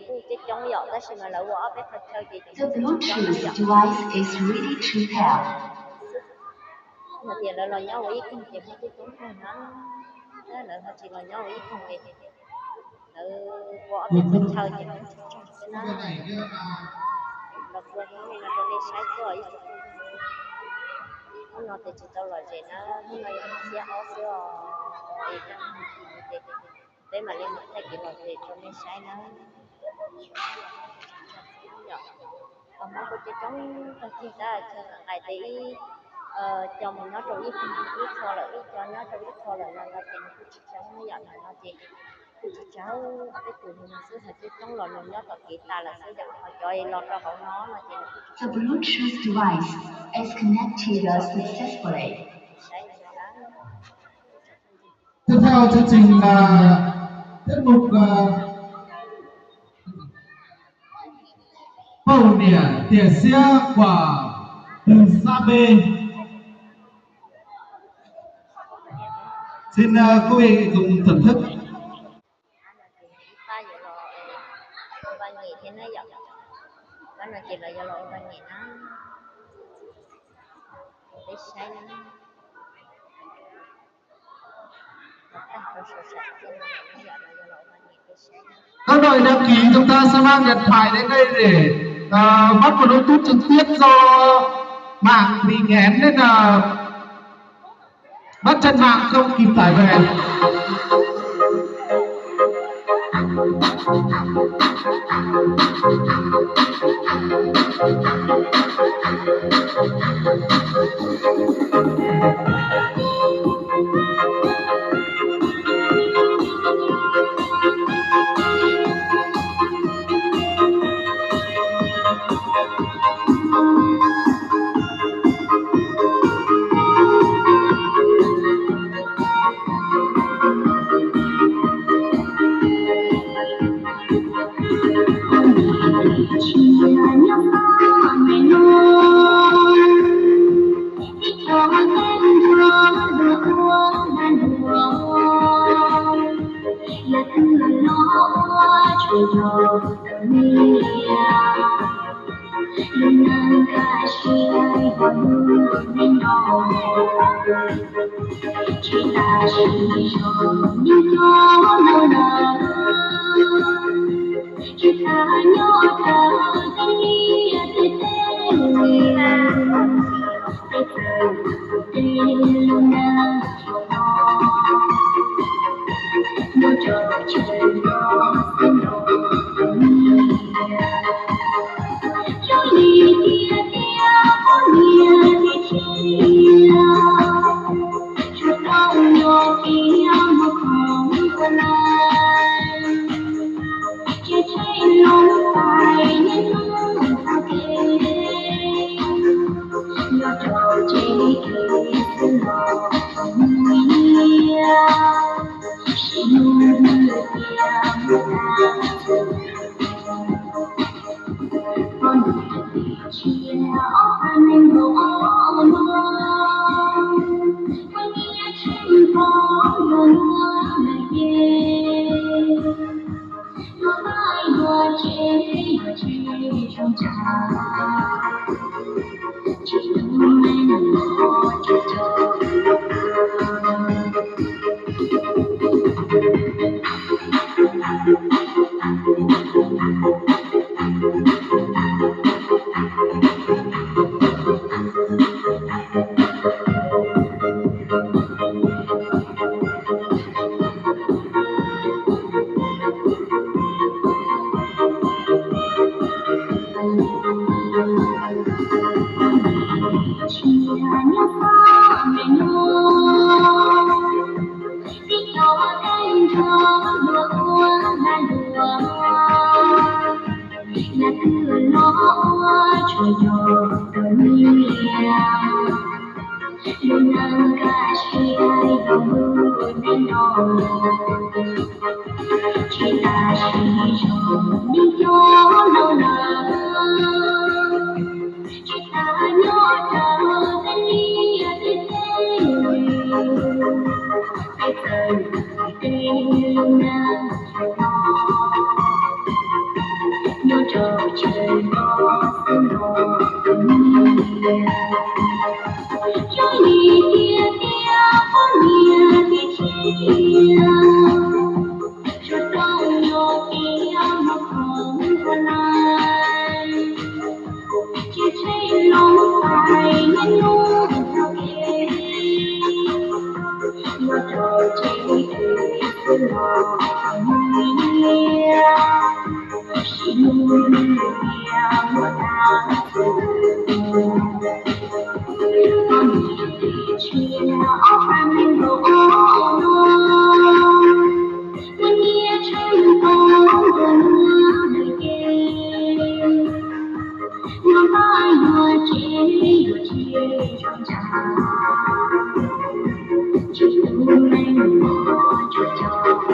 Coob coob yom, tab sis mas lawv ua ob peb qhov chaw ces coob coob yom. Yog tias lawv los nyob ua ib koog ces muaj coob coob kawg na. Tab lawv ho tsis los nyob ua ib koog ces lawv ua ob peb qhov chaw ces muaj coob coob xwb na. Los ua hnub no rau nej saib xwb os ib tsoom phooj ywg. Hnub no ces tsis tau lom zem na, hnub no yog xiab ob xwb os, es kaj ntug ces peb mam li mam thaij kev lom zem rau nej saib na. Hmoob kuj coob coob tag kis tab chaw nqais tes ib co mus nyob rau ib ib qho lawm, ib co nyob rau ib qho lawm no no ces nws kuj tsis coob yom, no no ces kuj tsis tsaug, ob peb tus no xwb, hos coob coob los nws nyob tom kev tas lawm xwb yom, hos cov los rau hauv no no ces nws kuj tsis coob. The Bluetooth device is connected successfully. Saib no na. Tiếp theo chương trình là tiết mục, ờ, pau niam tiam xiab của từ xã B. Xin, ờ, quý vị cùng thưởng thức. Pab yuav los ua vaj nyem thiab na yom. Pab no ces lawv yuav los ua vaj nyem na. Peb saib na. Tag rau saum sam thiab no yom, lawv yuav los ua vaj nyem peb saib na. Các đội đăng ký chúng ta sẽ mang điện thoại đến đây để, ờ, bắt Bluetooth trực tiếp do mạng bị nghẽn nên là bắt trên mạng không kịp tải về. Cov yim tiag tiag poj niam tiag tiag, tsuas tau yog tias muaj qhov ntuas lais, ces tsheej loo tais niaj hnub txog kev, los rau tsev twg xwb los mus lia, sim mus mus tias muaj tag txhua tus. Poj niam tias tshiab ob peb me nkaus no, nyias nyias tshee tau ntuas ntuas lawm ces, nyob npaj yuav tsev yuav tsev zoo tshaj, tsis tu me nyuam tsuas coj